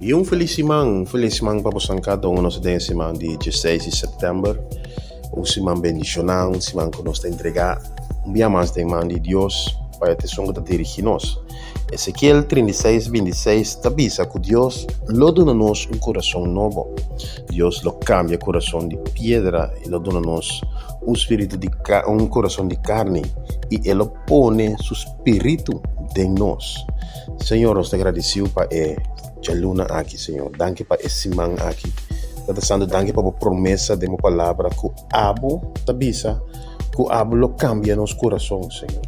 I un felis siman, un felis siman pa bosan kada un. Nos ta den e siman di dieseis di sèptèmber, un siman bendishoná, un siman ku nos ta entregá un bia mas den man di Dios pa e ta esun ku ta dirigí nos. Ezekiel 36, 26 ta bisa ku Dios lo duna nos un kurason nobo. Dios lo kambia kurason di piedra i lo duna nos un spiritu di un kurason di karni i e lo pone su spiritu den nos. Señor, nos ta gradisiu pa e djaluna aki, Señor. Danki pa e siman aki. Tata Santu, danki pa bo promesa den bo palabra ku abo ta bisa ku abo lo kambia nos kurason, Señor.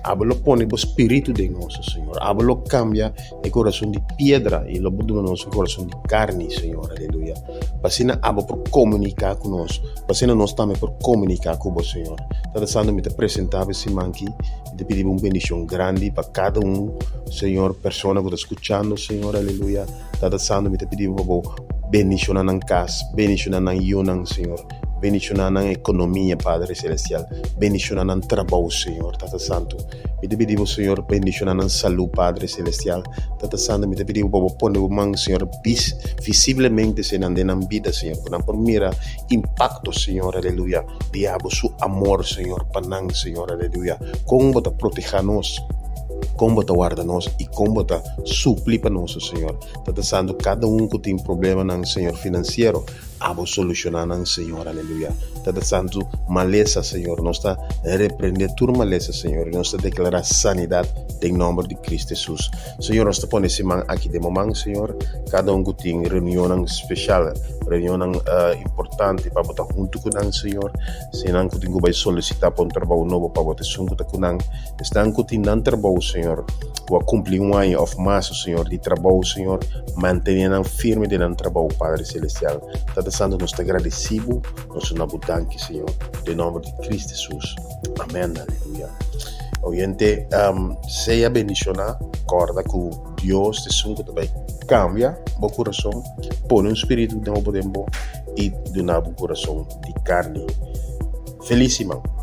Abo lo pone bo spiritu den nos, Señor. Abo lo kambia e kurason di piedra i lo bo duna nos un kurason di karni, Señor. Aleluya. Pa asina abo por komuniká ku nos, pa asina nos tambe por komuniká ku bo, Señor. Tata Santu, mi ta presentá bo e siman aki. Mi ta pidi bo un bendicion grandi pa cada un, Señor, persona cu ta scuchando, Señor, aleluya. Tata Santo, mi ta pidi bo pa bo bendiciona nan cas, bendiciona nan yunan, Señor, bendiciona nan economia, Padre Celestial, bendiciona nan trabou, Señor, Tata Santo. Mi ta pidi bo, Señor, bendiciona nan salud, Padre Celestial. Tata Santo, mi ta pidi bo pa bo pone bo man, Señor, vis, visiblemente, Señor, den nan bida, Señor, cu nan por mira impacto, Señor, aleluya. Di abo su amor, Señor, pa nan, Señor, aleluya. Kon bo ta proteha nos, kon bo ta warda nos i kon bo ta supli pa nos, Señor. Tata Santu, kada un ku tin problemanan, Señor, finansiero, abo solushoná nan, Señor, aleluya. Tata Santu, malesa, Señor, nos ta reprende tur malesa, Señor, i nos ta deklará sanidat den nòmber di Kristu Hesus. Señor, nos ta pone e siman aki den bo man, Señor. Kada un ku tin reunionnan speshal, reunionnan importante pa bo ta huntu ku nan, Señor. Esnan ku tin ku bai solisitá pa un trabou nobo pa bo ta esun ku ta ku nan. Esnan ku tin nan trabou, Señor, ku a kumpli un aña òf mas, Señor, di trabou, Señor, mantené nan firme den nan trabou, Padre Selestial. Tata Santu, nos ta gradisí bo, nos ta duna bo danki, Señor, den nòmber di Kristu Hesus. Amèn. Aleluya. Oyente, sea bendishoná. Kòrda ku Dios ta esun ku ta bai kambia bo kurason, pone un spiritu nobo den bo i duna bo un kurason di karni. Felis siman!